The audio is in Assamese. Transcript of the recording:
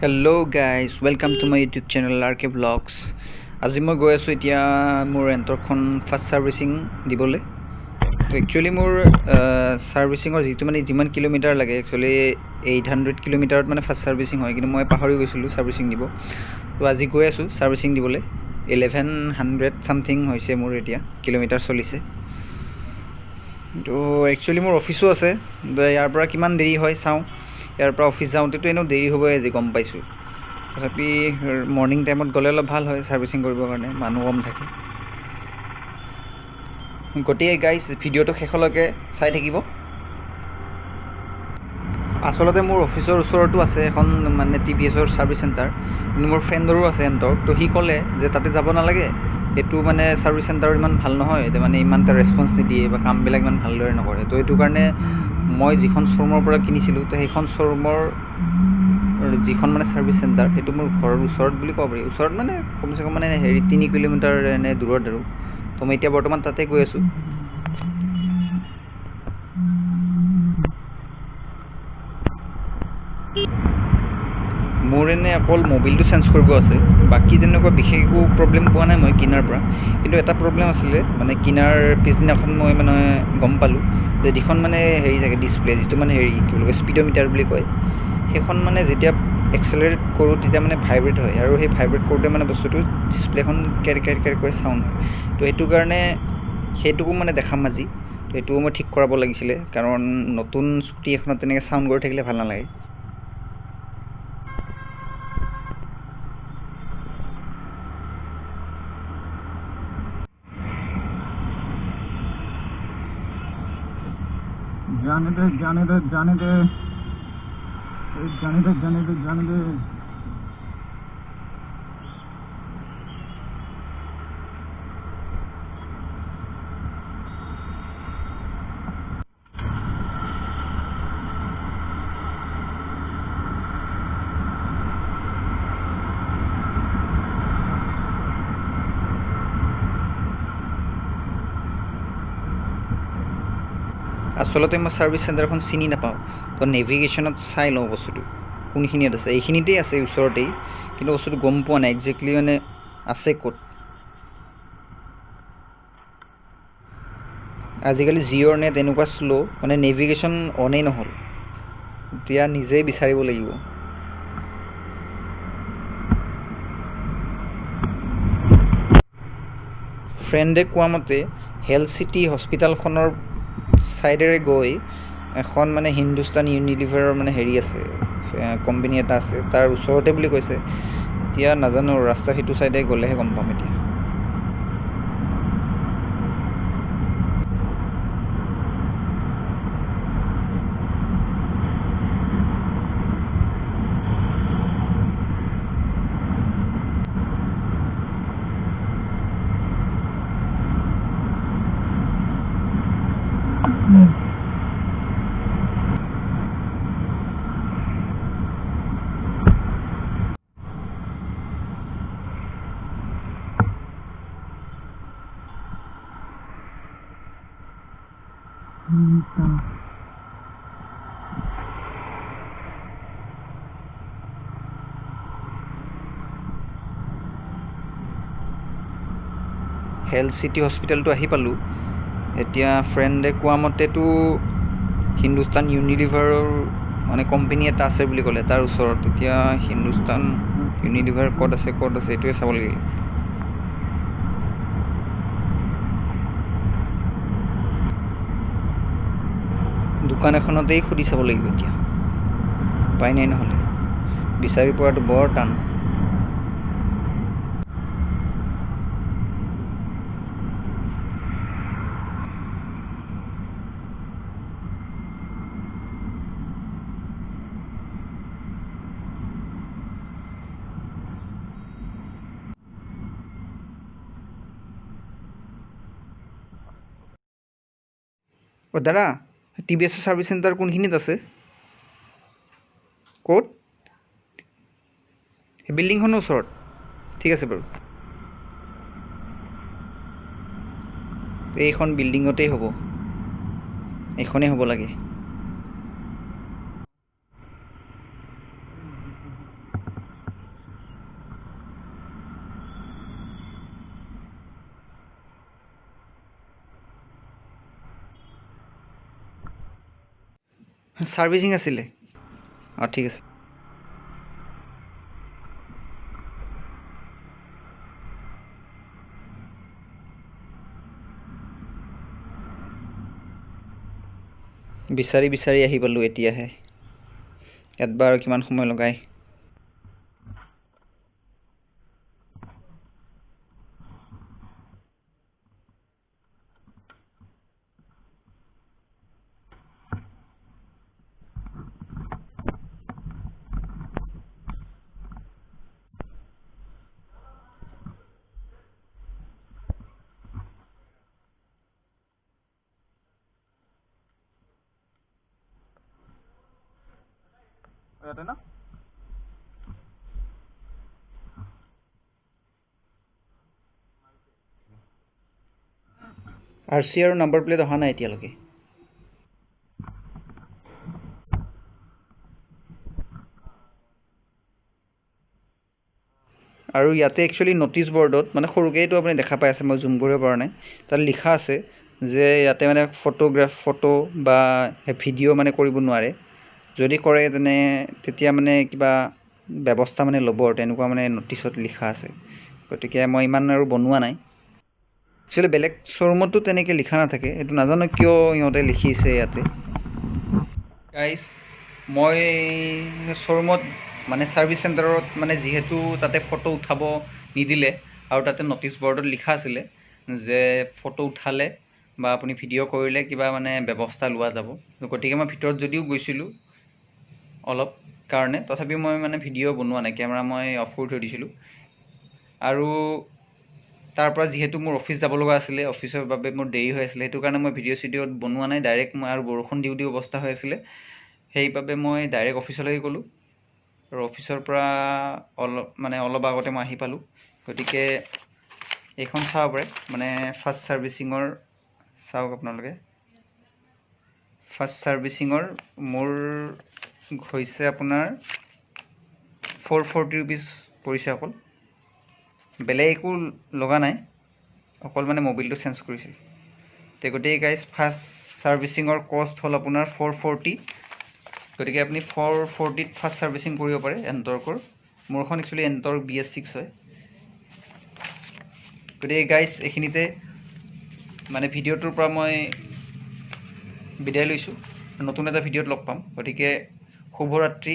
Hello guys, welcome to my YouTube channel RK Vlogs. আজি মই গৈ আছোঁ এতিয়া মোৰ এণ্টৰ্কখন ফাৰ্ষ্ট ছাৰ্ভিচিং দিবলৈ। তো একচুৱেলি মোৰ ছাৰ্ভিচিঙৰ যিটো মানে যিমান কিলোমিটাৰ লাগে, একচুৱেলি 800 কিলোমিটাৰত মানে ফাৰ্ষ্ট ছাৰ্ভিচিং হয়, কিন্তু মই পাহৰি গৈছিলোঁ ছাৰ্ভিচিং দিব। তো আজি গৈ আছোঁ ছাৰ্ভিচিং দিবলৈ। 1100 ছামথিং হৈছে মোৰ এতিয়া কিলোমিটাৰ চলিছে। তো একচুৱেলি মোৰ অফিচো আছে, ইয়াৰ পৰা কিমান দেৰি হয় চাওঁ। ইয়াৰ পৰা অফিচ যাওঁতেতো এনেও দেৰি হ'বই আজি গম পাইছোঁ, তথাপি মৰ্ণিং টাইমত গ'লে অলপ ভাল হয় ছাৰ্ভিচিং কৰিবৰ কাৰণে, মানুহ কম থাকে। গতিকে গাইজ ভিডিঅ'টো শেষলৈকে চাই থাকিব। আচলতে মোৰ অফিচৰ ওচৰতো আছে এখন মানে টিভিএছৰ ছাৰ্ভিচ চেণ্টাৰ, কিন্তু মোৰ ফ্ৰেণ্ডৰো আছে এণ্টৰ্ক। তো সি ক'লে যে তাতে যাব নালাগে, সেইটো মানে ছাৰ্ভিচ চেণ্টাৰ ইমান ভাল নহয়, মানে ইমান এটা ৰেচপঞ্চ নিদিয়ে বা কামবিলাক ইমান ভালদৰে নকৰে। তো সেইটো কাৰণে মই যিখন শ্ব'ৰুমৰ পৰা কিনিছিলোঁ, তো সেইখন শ্ব'ৰুমৰ যিখন মানে ছাৰ্ভিচ চেণ্টাৰ সেইটো মোৰ ঘৰৰ ওচৰত বুলি ক'ব পাৰি। ওচৰত মানে কমচে কম মানে হেৰি 3 কিলোমিটাৰ এনে দূৰত আৰু। তো মই এতিয়া বৰ্তমান তাতে গৈ আছোঁ। মোৰ এনে অকল মবিলটো চেঞ্জ কৰিব আছে, বাকী তেনেকুৱা বিশেষ একো প্ৰব্লেম পোৱা নাই মই কিনাৰ পৰা। কিন্তু এটা প্ৰব্লেম আছিলে, মানে কিনাৰ পিছদিনাখন মই মানে গম পালোঁ যে যিখন মানে হেৰি থাকে ডিছপ্লে, যিটো মানে হেৰি কি বুলি কয় স্পীডোমিটাৰ বুলি কয়, সেইখন মানে যেতিয়া এক্সেলাৰেট কৰোঁ তেতিয়া মানে ভাইব্ৰেট হয়, আৰু সেই ভাইব্ৰেট কৰোঁতে মানে বস্তুটো ডিছপ্লেখন কেৰ কেৰ কেৰকৈ চাউণ্ড হয়। তো সেইটো কাৰণে সেইটোকো মানে দেখাম আজি। তো সেইটোও মই ঠিক কৰাব লাগিছিলে, কাৰণ নতুন স্কুটি এখনত তেনেকৈ চাউণ্ড কৰি থাকিলে ভাল নালাগে। जाने दे जाने दे जाने दे जाने दे जाने दे जाने दे। আচলতে মই ছাৰ্ভিচ চেণ্টাৰখন চিনি নাপাওঁ, তো নেভিগেশ্যনত চাই লওঁ বস্তুটো কোনখিনিত আছে। এইখিনিতেই আছে ওচৰতেই, কিন্তু বস্তুটো গম পোৱা নাই একজেক্টলি মানে আছে ক'ত। আজিকালি জিঅ'ৰ নেট এনেকুৱা শ্ল', মানে নেভিগেশ্যন অনেই নহ'ল, এতিয়া নিজেই বিচাৰিব লাগিব। ফ্ৰেণ্ডে কোৱা মতে হেল্থ চিটি হস্পিটেলখনৰ ছাইডেৰে গৈ এখন মানে হিন্দুস্তান ইউনিলিভাৰৰ মানে হেৰি আছে, কোম্পানী এটা আছে, তাৰ ওচৰতে বুলি কৈছে। এতিয়া নাজানো, ৰাস্তা সেইটো ছাইডে গ'লেহে গম পাম এতিয়া। হেল্থ চিটি হস্পিটেলটো আহি পালোঁ। এতিয়া ফ্ৰেণ্ডে কোৱা মতেতো হিন্দুস্তান ইউনিলিভাৰৰ মানে কোম্পানী এটা আছে বুলি ক'লে তাৰ ওচৰত। এতিয়া হিন্দুস্তান ইউনিলিভাৰ ক'ত আছে ক'ত আছে এইটোৱে চাব লাগিব। দোকান এখনতেই সুধি চাব লাগিব এতিয়া, উপায় নাই, নহ'লে বিচাৰি পোৱাটো বৰ টান। অ' দাদা, টিভিএছৰ ছাৰ্ভিচ চেণ্টাৰ কোনখিনিত আছে? ক'ত? সেই বিল্ডিংখনৰ ওচৰত। ঠিক আছে বাৰু, এইখন বিল্ডিঙতেই হ'ব, এইখনেই হ'ব লাগে। ছাৰ্ভিচিং আছিলে। অঁ, ঠিক আছে। বিচাৰি বিচাৰি আহি পালোঁ এতিয়াহে। ইয়াত বা আৰু কিমান সময় লগায়। ইয়াতে ন। আৰ চি আৰু নাম্বাৰ প্লেট অহা নাই এতিয়ালৈকে। আৰু ইয়াতে একচুৱেলি ন'টিছ বৰ্ডত, মানে সৰুকৈতো আপুনি দেখা পাই আছে, মই জুম কৰিব পৰা নাই, তাত লিখা আছে যে ইয়াতে মানে ফটো বা ভিডিঅ' মানে কৰিব নোৱাৰে। যদি কৰে, তেনে তেতিয়া মানে কিবা ব্যৱস্থা মানে ল'ব আৰু তেনেকুৱা মানে ন'টিছত লিখা আছে। গতিকে মই ইমান আৰু বনোৱা নাই। একচুৱেলি বেলেগ শ্ব'ৰুমতো তেনেকৈ লিখা নাথাকে। এইটো নাজানো কিয় সিহঁতে লিখিছে ইয়াতে। গাইজ, মই শ্ব'ৰুমত, মানে ছাৰ্ভিচ চেণ্টাৰত মানে যিহেতু তাতে ফটো উঠাব নিদিলে আৰু তাতে ন'টিছ বৰ্ডত লিখা আছিলে যে ফটো উঠালে বা আপুনি ভিডিঅ' কৰিলে কিবা মানে ব্যৱস্থা লোৱা যাব, গতিকে মই ভিতৰত যদিও গৈছিলোঁ অলপ কাৰণে, তথাপিও মই মানে ভিডিঅ' বনোৱা নাই। কেমেৰা মই অফ কৰি থৈ দিছিলোঁ। আৰু তাৰ পৰা যিহেতু মোৰ অফিচ যাব লগা আছিলে, অফিচৰ বাবে মোৰ দেৰি হৈ আছিলে, সেইটো কাৰণে মই ভিডিঅ' চিডিঅ' বনোৱা নাই। ডাইৰেক্ট মই, আৰু বৰষুণ দিওঁ দিওঁ অৱস্থা হৈ আছিলে, সেইবাবে মই ডাইৰেক্ট অফিচলৈকে গ'লোঁ আৰু অফিচৰ পৰা অলপ আগতে মই আহি পালোঁ। গতিকে এইখন চাব পাৰে, মানে ফাৰ্ষ্ট ছাৰ্ভিচিঙৰ চাওক আপোনালোকে। ফাৰ্ষ্ট ছাৰ্ভিচিঙৰ মোৰ হৈছে আপোনাৰ 440 ৰুপিজ পৰিছে অকল। বেলেগ একো লগা নাই, অকল মানে মবিলটো চেঞ্জ কৰিছিল। তে গতিকে গাইজ, ফাৰ্ষ্ট ছাৰ্ভিচিঙৰ কষ্ট হ'ল আপোনাৰ 440। গতিকে আপুনি 440ত ফাৰ্ষ্ট ছাৰ্ভিচিং কৰিব পাৰে এনটৰ্কৰ। মোৰখন একচুৱেলি এনটৰ্ক BS6 হয়। গতিকে গাইজ, এইখিনিতে মানে ভিডিঅ'টোৰ পৰা মই বিদায় লৈছোঁ। নতুন এটা ভিডিঅ'ত লগ পাম। গতিকে শুভৰাত্ৰি।